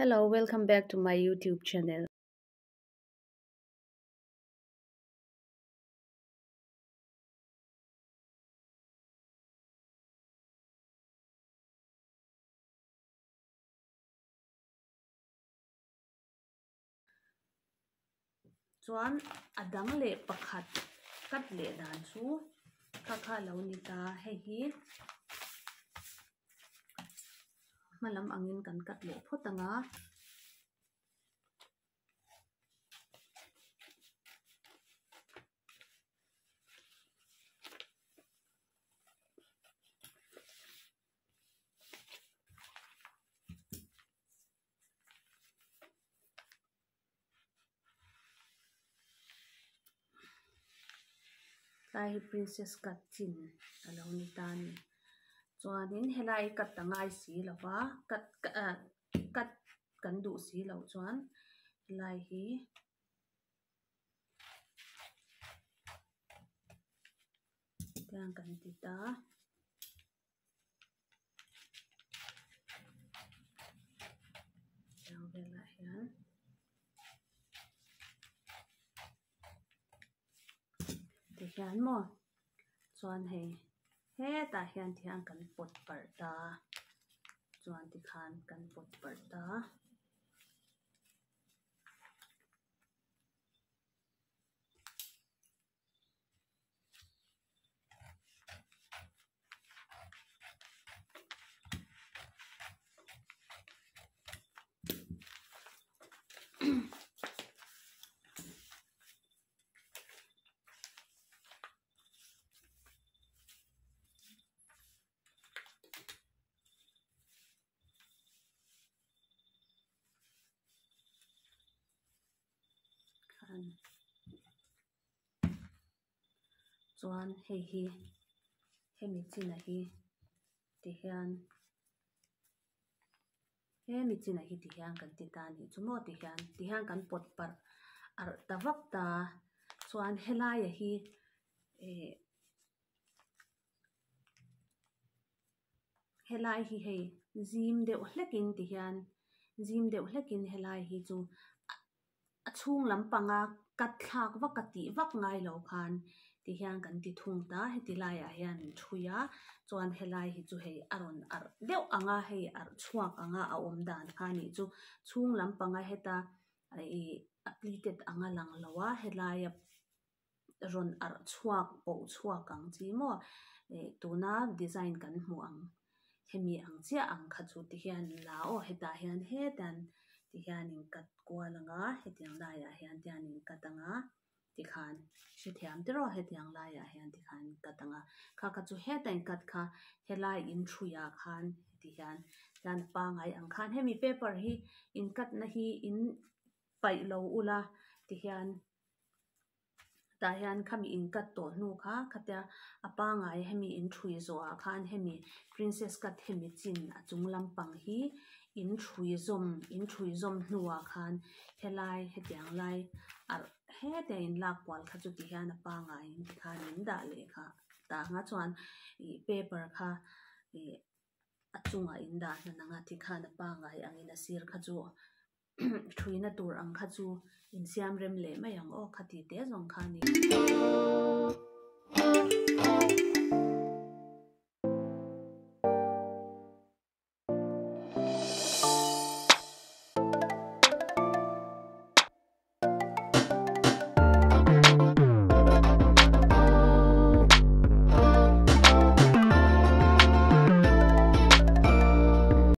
Hello, welcome back to my YouTube channel. Chuan a dang leh pakhat cut leh dan chu kha kha a lo ni ta hei hi hma lam angin kan cut leh phawt ang a. Tlai hi princess cut chin a lo ni ta a ni chuanin helai cut a ngai si lo va cut ah cut kan duh si loh chuan helai hi tiang kan ti ta. Tiang velah hian tihian maw chuan hei hetah hian tihian kan pawt parh ta chuan tikhan kan pawt parh ta. Chuan hei hi hemi chinah hi ti hian hemi chinah hi ti hian kan ti ta a nih chu maw ti hian ti hian kan pawt parh arh ta vak ta chuan helaiah hi ih helai hi hei zim deuh hlekin ti hian zim deuh hlekin helai hi chu a chhung lampanga cut thlak vak a tih vak ngai lo khan ti hian kan ti thung ta heti laiah hian an thui a chuan helai hi chu hei a rawn arh deuh ang a hei arh chhuak ang a a awm dan kha a nih chu chhung lampanga heta ih a pleated ang a lang lo a helaia rawn arh chhuak poh chhuak ang chi maw ih tuna design kan hmuh ang hemi ang chiah ang kha chu ti hian la aw hetah hian hetan ti hian in cut kual ang a hetiang laiah hian te hian in cut ang a tikhan hrethiam te rawh hetiang laiah hian tikhan in cut ang a kha kha chu heta in cut kha helai in thuiah khan ti hian hian pangai ang khan hemi paper hi in cut na hi in paih lo ula tihian tah hian khami in cut tawh hnu kha khatia a pangai hemi in thui zawhah khan hemi princess cut hemi chin a chung lampang hi in thui zawm in thui zawm hnuah khan helai hetiang lai arh hetiang in lak kual kha chu tihian a pangaiin tikhan in dah leh kha tah anga chuan ih paper kha ih a chungah in dah hnan anga tikhan a pangai angin a sir kha chu. Thuina tur ang kha chu insiam rem leh mai ang aw kha ti te zawng kha a ni.